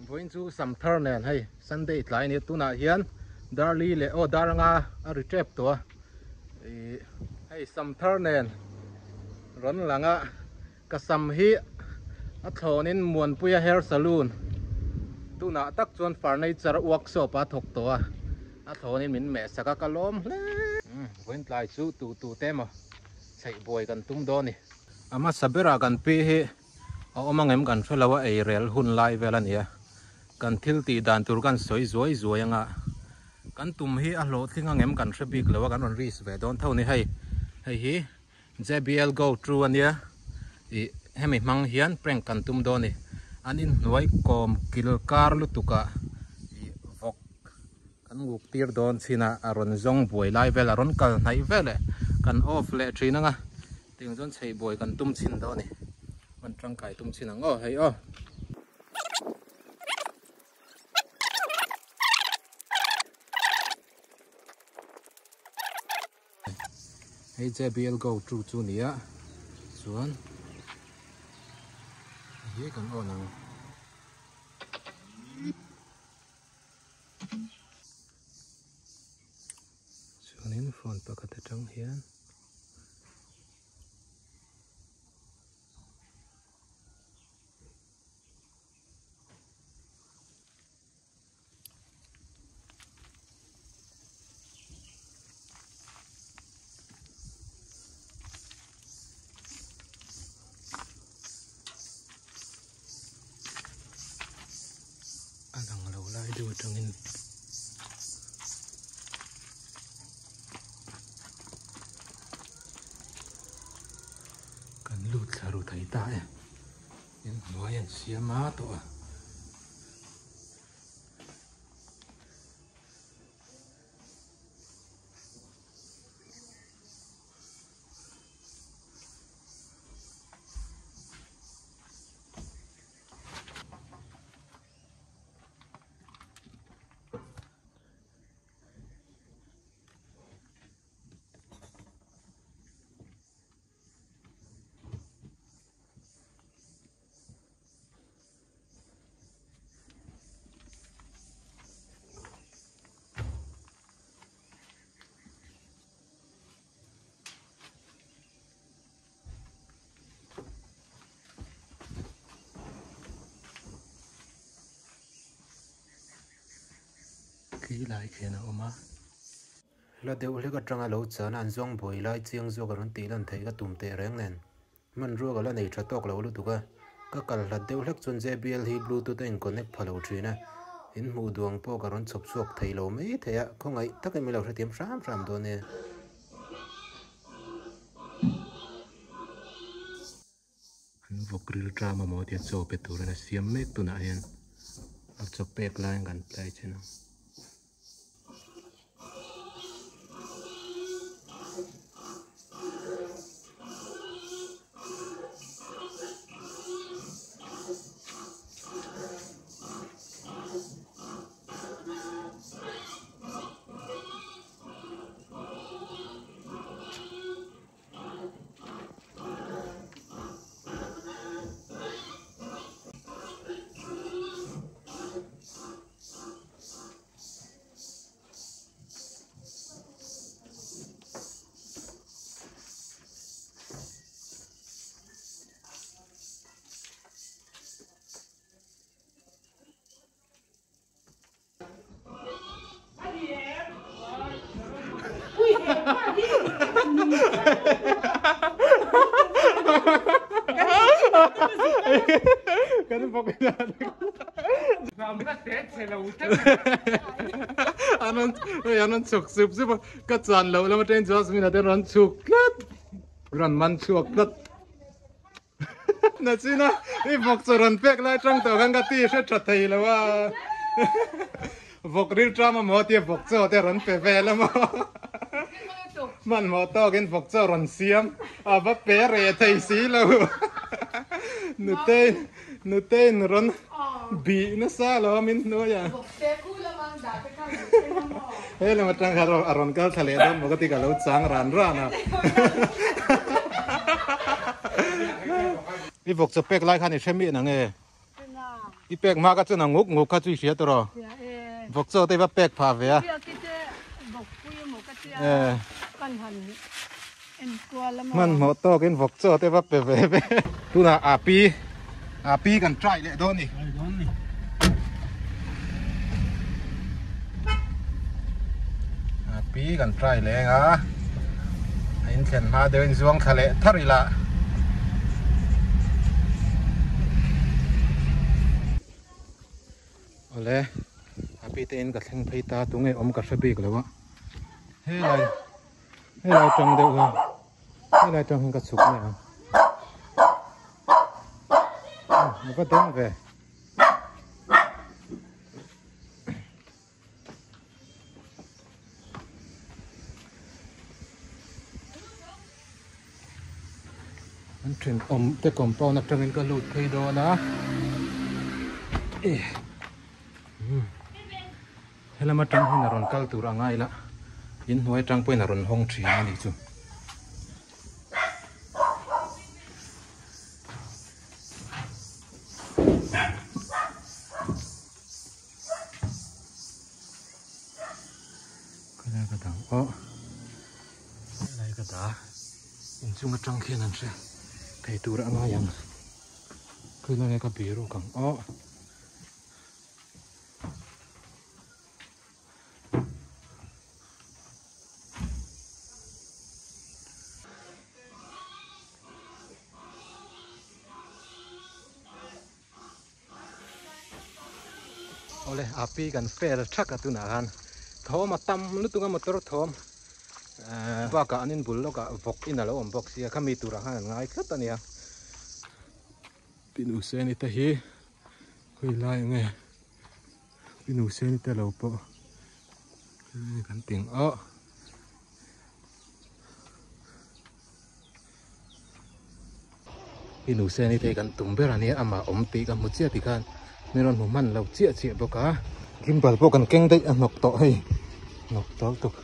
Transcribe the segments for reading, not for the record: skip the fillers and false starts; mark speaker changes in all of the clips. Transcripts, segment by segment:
Speaker 1: Vawiin chu sam thar nen hei Sunday tlai ania tunah hian Darli leh aw dar anga a ri tep tawh a ih hei sam thar nen rawn lang a Ka sam hi a thlawnin Muanpuia Hair Saloon tunah tak chuan furniture workshop a thawk tawh a, a thlawnin min meh sak a, ka lawm hle. Vawiin tlai chu tu tu te emaw chheih buai kan tum dawn a ni. A hmasa berah kan pi hi a awm ang em kan hre lo a, ei rel hun lai vel a ni a, kan thil tih dan tur kan sawi zuai zuai anga kan tum hi a hlawhtling ang em kan hre bik lo a, kan rawn risk ve dawn tho a ni hei, hei hi. JBL Go True ania ih hemi hmang hian prank kan tum dawn a ni. An inhnuai kawm kil kar lutuk ah ih vawk kan nguk tir dawn chin a, a rawn zawng buai lai vel a rawn kal hnaih vel eh kan off leh thin ang a, tiang chuan chheih buai kan tum chhin dawn a ni. Hman tangkai tum chhin ang aw hei aw. Hei JBL Go 2 chu nia chuan hi kan on ang. Chuanin phone pakhat atang hian A lang lo lai deuh atangin kan lut thla ru thei ta e. Inhnuai an siam a tawh a. Khi lai khian a awm a. Hla deuh hlek atanga lo chan a an zawng buai lai chiang zawk a rawn tih lan theih ka tum teh reng nen. Hmanrua ka la nei tha tawk lo lutuk a, ka kal hlat deuh hlek chuan JBL hi bluetooth a in connect pha lo thin a, in hmuh duang pawh ka rawn chhawp chhuak thei lo mai thei a, khawngaih takin min lo hrethiam hram hram dawn e. An vawk ril tram amaw tia chaw pe turin a siam mek tunah hian a chaw pek laiin kan tlai thin ang. Kan bawk an chhuk sup sup a ka chan loh lama train Jasmine a te rawn chhuk tlat rawn man chhuak tlat Nachina i vawk chu rawn pek lai tang tawh khan ka ti hre tha thei lo a vawk ril tram amaw tia vawk chaw te rawn pe vel amaw hmanhmawh tawkin vawk chaw rawn siam a va pe reh thei si lo nutei nutei rawn bih nasa lo a min hnuai a. He lam atang kha a rawn kal thla leh dawn maw ka ti ka lo chang ran ran a. I vawk chaw pek lai khan i hre miah na nge? I pek hma kha chuan a nguk nguk kha chu i hria tawh rawh. Vawk chaw te i va pek phah ve a. Hmanhmawh tawkin vawk chaw te va pe ve ve. Tunah api api kan try leh dawn ni. Api kan try leh eng a. A in thlen hma deuh in zuang thla leh thar ila. Awle api te in ka thleng phei ta tunge awm ka hre bik lo a. Helai helai tang deuh hi helai tang hian ka chhuk mai ang a va deng ve an thenawm te compound atangin ka lut phei dawn a eh Helam atang hian a rawn kal tur a ngai la, in hnuai atang pawhin a rawn hawng thin a nih chu. Khalai ka dang aw, helai ka dah inchung atang khian an hre thei tur a ngai ang, khilai ka biruk ang aw. Awle a pi kan fel thak a tunah khan thawm a tam lutuk a motor thawm eh bakah an inbul lawkah vawk in a lo awm bawk sia khami turah khan an ngai tlat a nia. Pinuseni te hi khawi lai nge Pinuseni te lo pawh kan ting a Pinuseni te hi kan tum ber a nia amah awm tih ka hmu chiah ti khan min rawn hmu hman lo chiah chiah bawk a gimbal pawh kan keng daih a hnawk tawh hei hnawk tawh lutuk.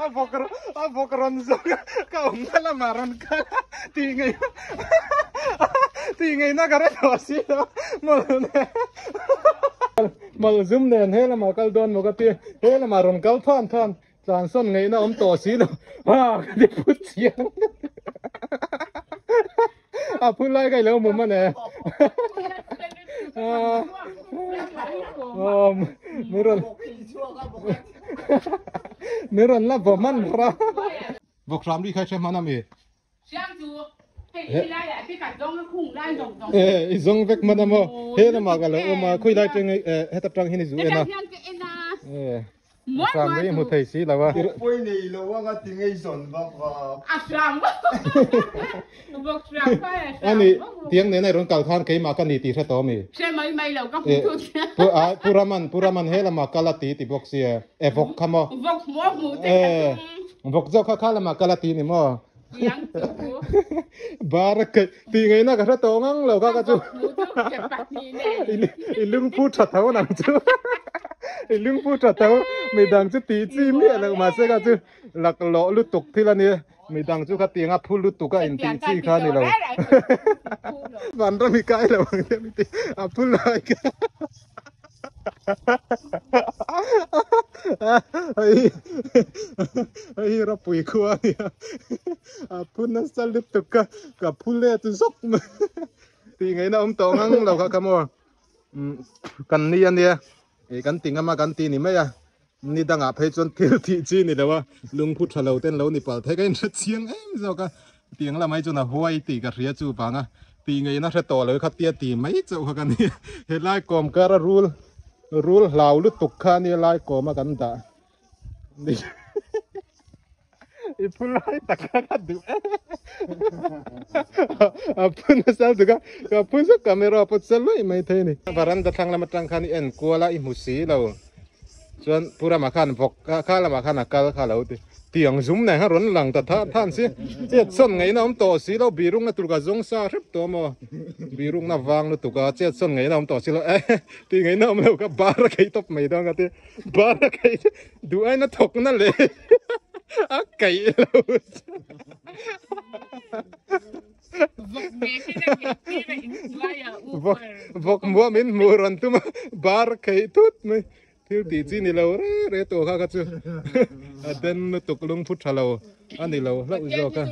Speaker 1: A vawk a vawk rawn zawk a ka awmna lamah rawn kal a tih ngei tih ngeihna ka hre tawh si lo mawlh nen mawlh zum nen he lamah kal dawn maw ka ti he lamah rawn kal than than Tlansawn ngaihna awm tawh si lo ha ka ti phut chiang a phun lai ka ilo mum ane mi rawn mi rawn la vaw hman ra vawk hram ri kha hre hman ami I zawng vek hman a maw? He lamah ka lo awm a, khawi lai teng heta tang hian i zu en a. A hram rei hmu thei si lo a.
Speaker 2: Pawi nei lo anga ti ngei zawn vak vak.
Speaker 1: Ani tiang nena i rawn kal khan keimah ka ni tih hre tawh ami? Pu Raman, Pu Raman he lamah kal a ti ti bawk sia. E vawk kha maw? Vawk zawk kha kha lamah kal a ti ni maw? Bar ka ti ngaihna ka hre tawh ngang lo kha ka chu i lungphu tha tho nang chu i lungphu tha tho midang chu tih chi miah loh mahse kha chu laklawh lutuk thil a nia. Midang chu khatianga phu lutuk a intih chi kha a ni lo. Vanram i kai lo ang te mi ti a phu lai kha. Hei hei ropui khua a nia a phu nasa lutuk a ka phu let zawk mai tih ngaihna awm tawh ngang lo kha kha maw kan ni a nia ih kan ti ngam a kan ti ni mai a ni dangah phei chuan thil thih chi ni lo a lungphu tha lo ten lo ni palh thei ka inhre chiang em zawk a tiang lamah hi chuan a huai tih ka hria chu vang a tih ngaihna hre tawh lo kha tia ti mai chauh kha ka ni helai kawm kar a rul rul hlau lutuk kha ania lai kawm a kan dah i phu lai tak kha ka duh em a phu nasa lutuk a ka phu zawk camera pawh chu luaih mai thei a ni varanda thlang lam atang khan i en kual a i hmu si lo chuan pu ramah khan vawk kha lamah khan a kal kha lo ti tiang zum nen khan rawn lang ta tha than si chet sawn ngaihna awm tawh si lo birukna tur ka zawng sa hrep tawh maw birukna vang lutuk a chet sawn ngaihna awm tawh si lo eh tih ngaihna awm lo ka bar a khei tawp mai dawn ka ti bar a khei duh aina thawk na leh a kaih lo vawk vawk muah min hmuh rawn tum a bar a khei thut mai thil tih chi ni lo re re tawh kha kha chu a den lutuk lungphu tha lo a ni lo hlauh zawk a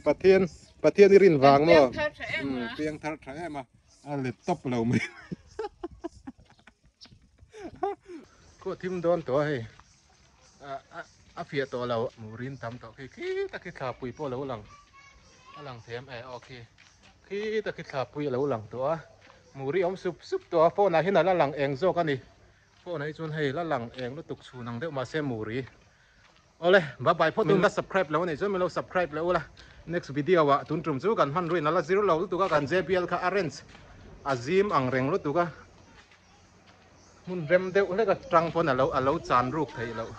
Speaker 1: Pathian Pathian i rin vang maw piang thar tha em a a let tawp lo mai khaw thim dawn tawh a hei a fiah tawh lo murin tam tawh khi khi tak khi thlapui pawh a lo lang a lang thei em e aw khi khi tak khi thlapui a lo lang tawh a muri awm sup sup tawh a phone ah hian a la lang eng zawk a ni phone ah hi chuan hei la lang eng lutuk chhun ang deuh mahse muri Awle, bye bye phawt min la subscribe lo anih chuan min lo subscribe leh ula. Next video ah tun tum chu kan hman ruin a la zir lo lutuk a kan JBL kha a range a zim ang reng lutuk a. Hmun rem deuh hlek a tang pawn a lo a lo chan ruk theih loh.